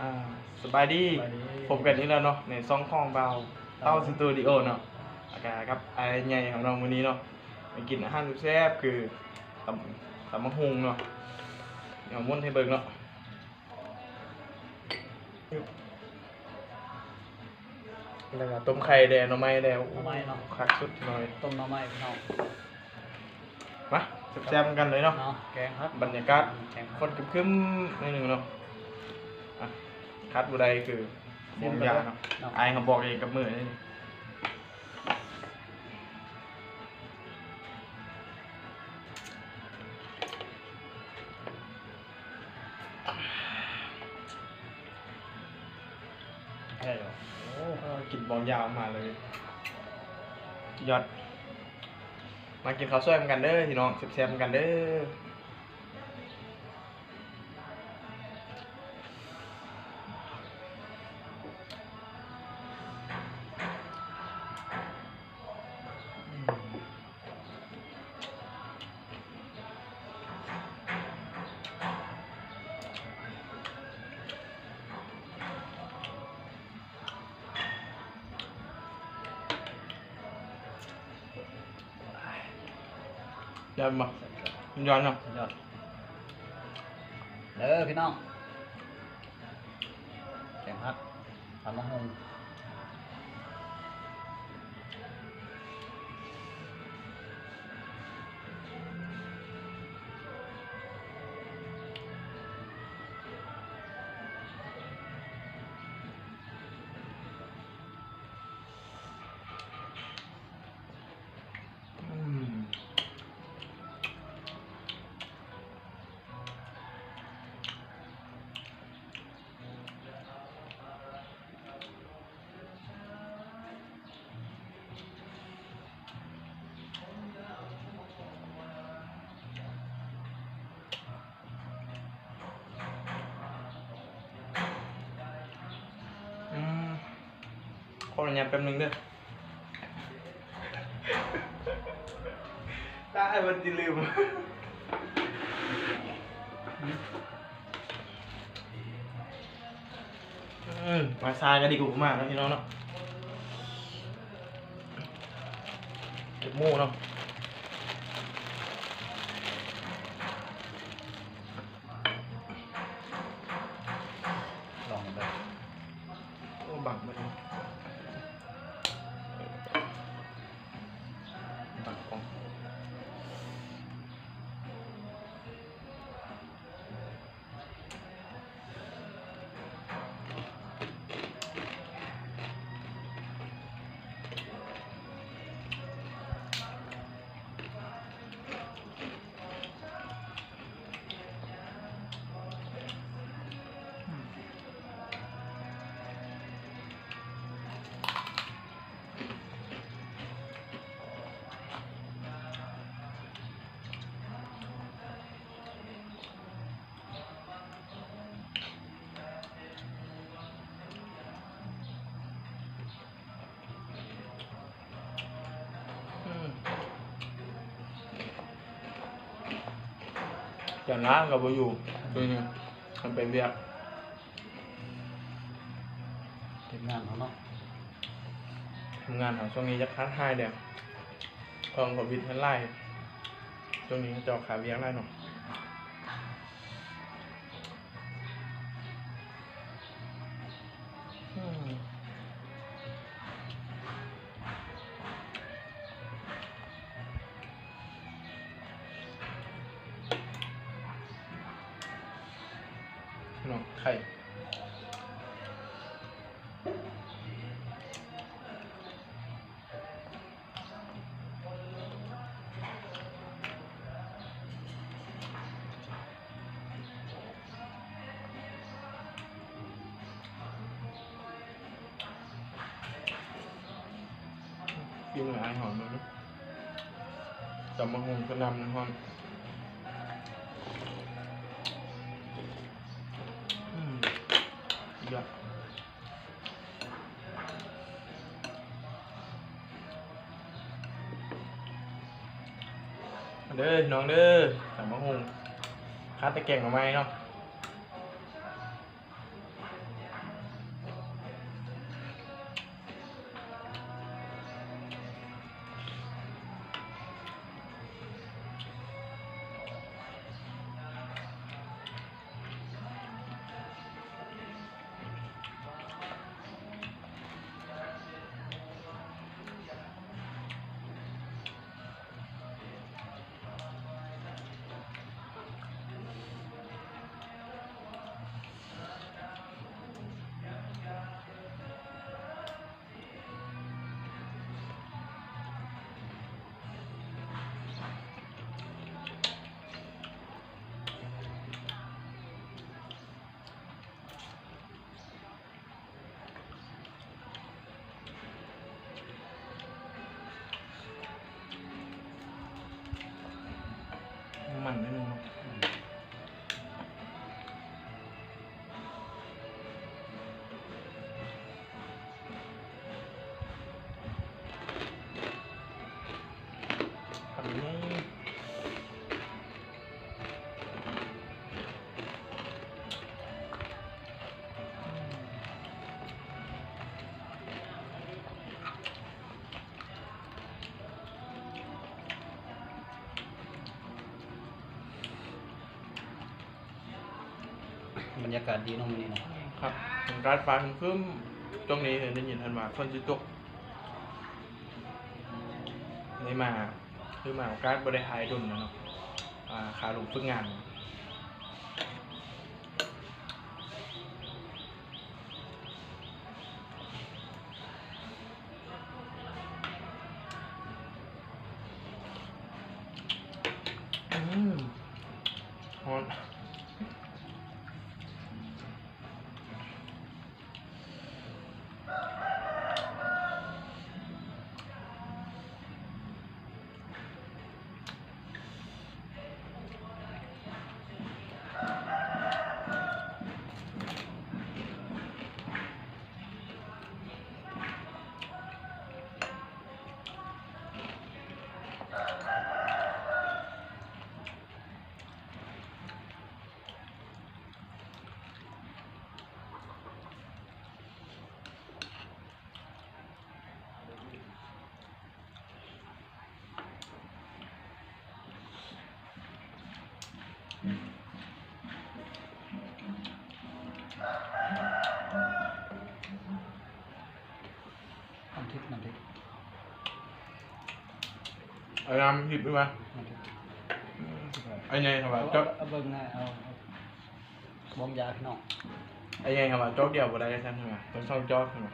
ອ່າ ສະບາຍດີ ສະບາຍດີ ພົບກັນອີກແລ້ວເນາະ ໃນຊ່ອງຂອງບ່າວເຕົ້າສະຕູດິໂອເນາະ ແລ້ວກະກັບອ້າຍໃຫຍ່ຂອງເຮົາເນາະ ມື້ນີ້ເນາະ ໄປກິນອາຫານແຊບໆ ຄືຕຳ ຕຳບັກຫຸ່ງເນາະ ເອົາມ້ວນໃຫ້ເບິ່ງເນາະ. ແລ້ວກໍຕົ້ມໄຂ່ແດ່ ໜໍ່ໄມ້ແດ່ ໜໍ່ໄມ້ເນາະ ຄັກສຸດໜ້ອຍ ຕົ້ມໜໍ່ໄມ້ພີ່ນ້ອງ ມາແຊບໆນຳກັນເລີຍເນາະ ເນາະ ແກງຜັກ ບັນຍາກາດ ແກງຜັກ ຝົນຄຶ້ມໆໜ້ອຍໜຶ່ງເນາະ ອ່ະ ຂາດບໍ່ໄດ້ຄື ໝໍ້ຢາເນາະ ເນາະ ອ້າຍເຮົາບອກເອງກັບມືນີ້. ແທ້ເນາະ ໂອ້ ກິນບອງຢາອອກມາເລີຍ ຍອດ ມາກິນເຂົ້າສວຍນຳກັນເດີພີ່ນ້ອງ ແຊບໆນຳກັນເດີ. ຍອດບໍ່? ຍອດເນາະ ຍອດ ເດີພີ່ນ້ອງ ແກງຜັກ ຕຳບັກຫຸ່ງ. ອືມ ຂໍອະນຸຍາດແປັບໜຶ່ງເດີ ຕາຍ ມັນຊິລືມ. ອືມ ມາຊ້າກໍດີກວ່າບໍ່ມາເນາະ ພີ່ນ້ອງເນາະ ເກັບໝູເນາະ ລອງເບິ່ງ ໂອ້ ບັງເບິດເລີຍ ບັງກ້ອງ. ອືມ ຈານລ້າງກໍບໍ່ຢູ່ ອືມ ມັນໄປວຽກ ທີມງານເຮົາເນາະ ທີມງານເຮົາຊ່ວງນີ້ຢາກຂາດຫາຍແດ່ ຂອງໂຄວິດມັນຫຼາຍ ຊ່ວງນີ້ເຂົາເຈົ້າຂາດວຽກຫຼາຍເນາະ. ອືມ ເນາະ ໄຂ່. ກິນຫຼາຍ ຫອມເລີຍ ຕຳບັກຫຸ່ງກະນຳ ຮ້ອນ ອືມ ຍອດ. ເດີພີ່ນ້ອງເດີ ຕຳບັກຫຸ່ງ ຂາດແຕ່ແກງໜໍ່ໄມ້ເນາະ. ບັນຍາກາດດີເນາະມື້ນີ້ເນາະ. ຄັບ ອາກາດຟ້າຄຶ້ມໆ ຊ່ວງນີ້ໄດ້ຍິນເພິ່ນວ່າຝົນຊິຕົກ ໄດ້ມາ ຖືມາໂອກາດບໍ່ໄດ້ຖ່າຍດົນແລ້ວເນາະ ອ່າ ຂາລົງຝຶກງານ. ອືມ ຮ້ອນ. ນ້ຳທິບ ນ້ຳທິບ ເອົານ້ຳທິບໄປວ່າ ນ້ຳທິບ ອືມ ໄອ້ໃຫຍ່ເຂົາວ່າ ເອົາ ເຈົ້າ ເອົາເບິ່ງນະ ເອົາ ເອົາ ບອກຢາພີ່ນ້ອງ ໄອ້ໃຫຍ່ເຂົາວ່າ ຈອກດຽວບໍ່ໄດ້ຊັ້ນ ເພິ່ນວ່າ ຕ້ອງສອງຈອກ ເພິ່ນວ່າ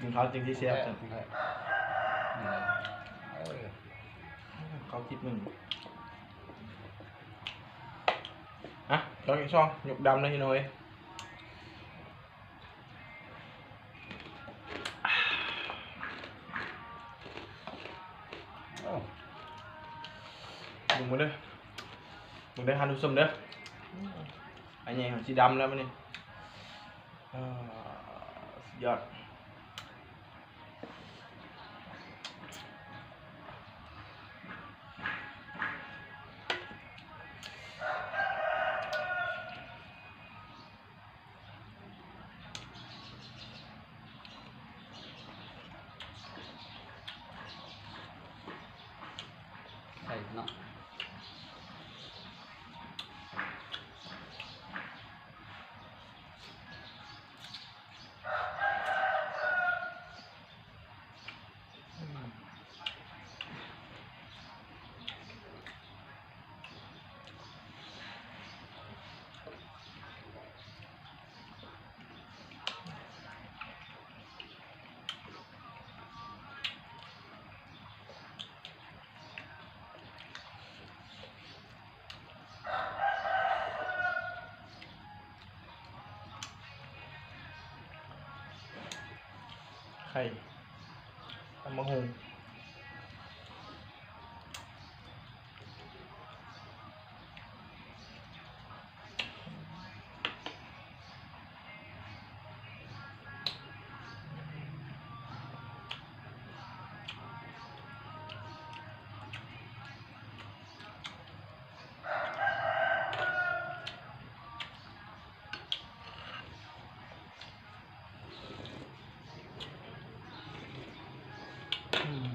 ກິນເຂົ້າຈຶ່ງຊິແຊບຊັ້ນ ເອີ ເຂົ້າຈິບໜຶ່ງ. ອ່ະ ຈອກອີກສອງ ຍົກດຳເລີຍພີ່ນ້ອງເອີຍ. ເບິ່ງເດີ ເບິ່ງເດີທ່ານຜູ້ຊົມເດີ ອັນນີ້ເຮົາຊິດຳແລ້ວບັດນີ້ ເອີ ສຸດຍອດ. ໄຂ່ເນາະ ອືມ. ໄຂ່ ຕຳບັກຫຸ່ງ. ອືມ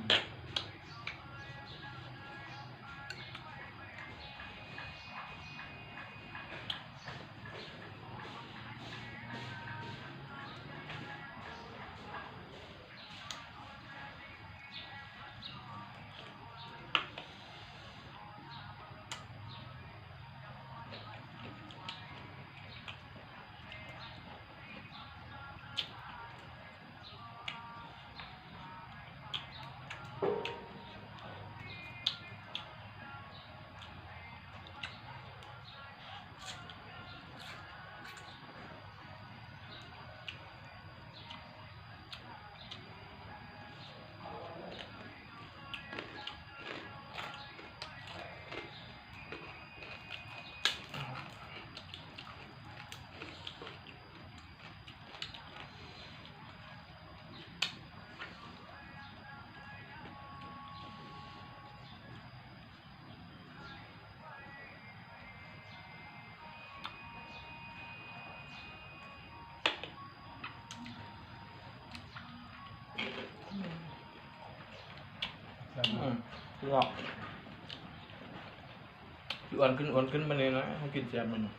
ພີ່ນ້ອງ ຊິອ້ວນຂຶ້ນ ອ້ວນຂຶ້ນບາດນີ້ນະ ເຮົາກິນແຊບມື້ນີ້.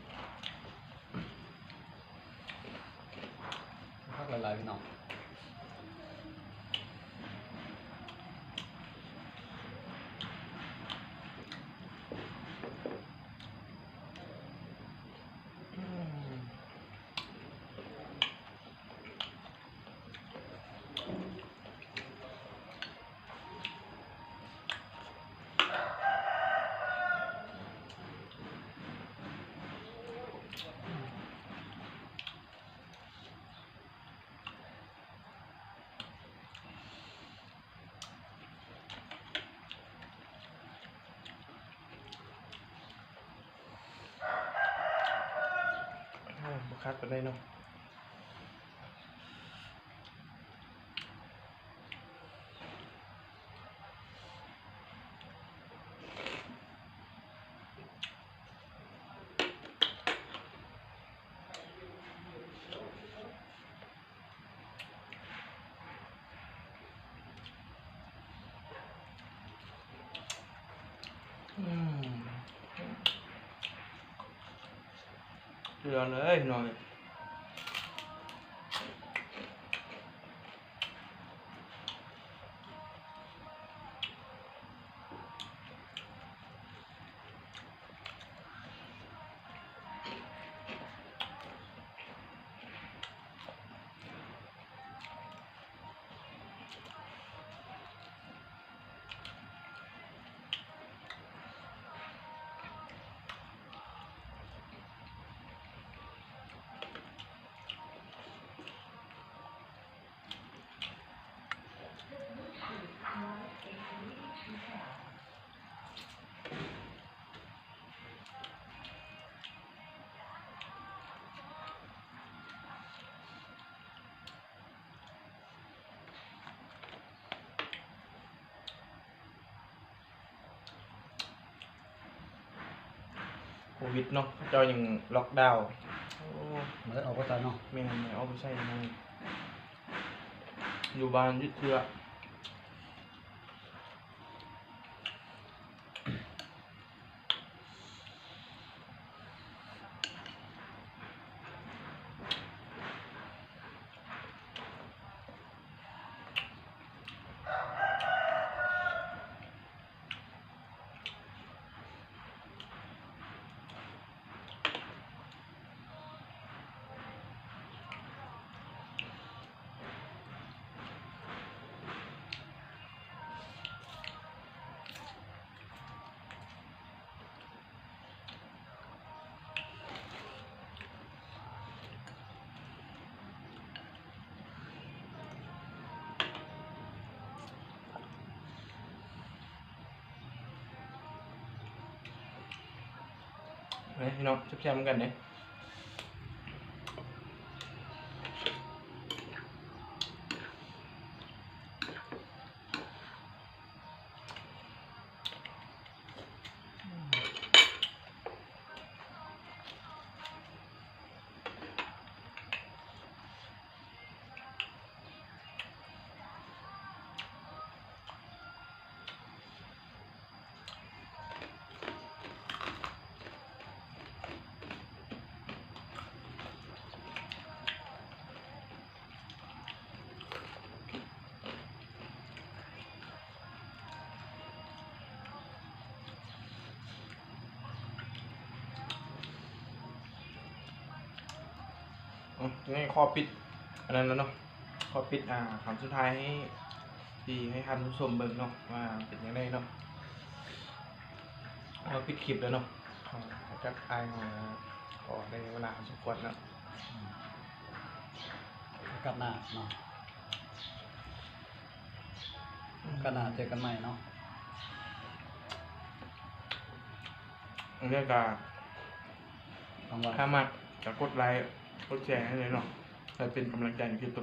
ຫຼາຍພີ່ນ້ອງ. ໂອ້ ບໍ່ຄັກປານໃດເນາະ. ອືມ ເຫຼືອເລີຍພີ່ນ້ອງເອີຍ. ໂຄວິດເນາະ ເຂົາເຈົ້າຍັງລັອກດາວ. ໂອ້ ບໍ່ໄດ້ອອກໄປໃສເນາະ. ແມ່ນ ບໍ່ໄດ້ອອກໄປໃສເນາະ ຢູ່ບ້ານຢຸດເຊື້ອ. ມາພີ່ນ້ອງ ແຊບໆນຳກັນເດ້. ອືມ ນີ້ຂໍປິດອັນນັ້ນແລ້ວເນາະ ຂໍປິດ ອ່າ ຄຳສຸດທ້າຍໃຫ້ ທີ່ໃຫ້ທ່ານຜູ້ຊົມເບິ່ງເນາະ ວ່າເປັນຈັ່ງໃດເນາະ. ເຮົາປິດຄລິບແລ້ວເນາະ ເຮົາຈັກອ້າຍເຮົາກໍໄດ້ເວລາສົມຄວນເນາະ. ອືມ ໂອກາດໜ້າເນາະ ໂອກາດໜ້າເຈີກັນໃໝ່ເນາະ. ອັນນີ້ກໍ ຫວັງວ່າ ຖ້າມັກກໍກົດໄລ ກົດແຊໃຫ້ເລີຍເນາະ ໃຫ້ເປັນກຳລັງໃຈໃນຄລິບຕໍ່ໄປ.